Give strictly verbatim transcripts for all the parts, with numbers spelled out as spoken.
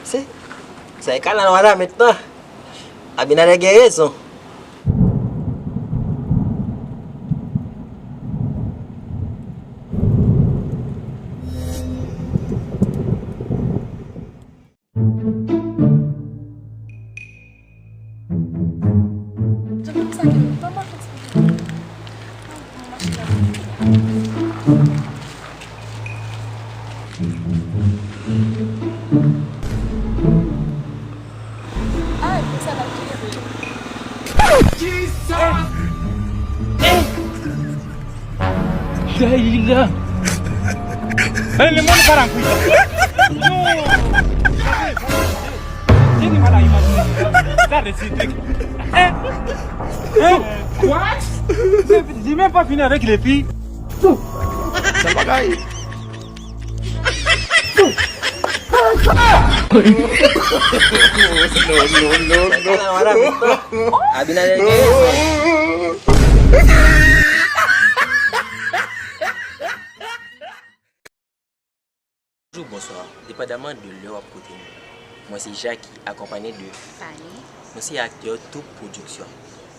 Se, se kanal Wanament lan. Abinader gen rezon. Dayila. Ey, le mwen para kuita. Tiene mala imagen. Dale, sí, te. Eh? Eh? What? Di men pa fini avèk le fi. Sal bagay. No, no, no, no. Abinader gen rezon. Bonjou, bonswa, depandaman de lè w ap koute nou. Mwen se Jacky, akonpanye de Fanny. Nou se aktè Tou Pwodiksyon.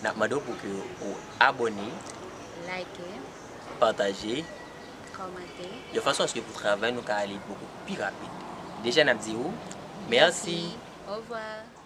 N ap mande w pou ke ou abòne, like, pataje, kòmante, yon fason aske pou travay nou ka ale bokou pi rapid. Deja n ap di ou mèsi. Mèsi. Au revoir.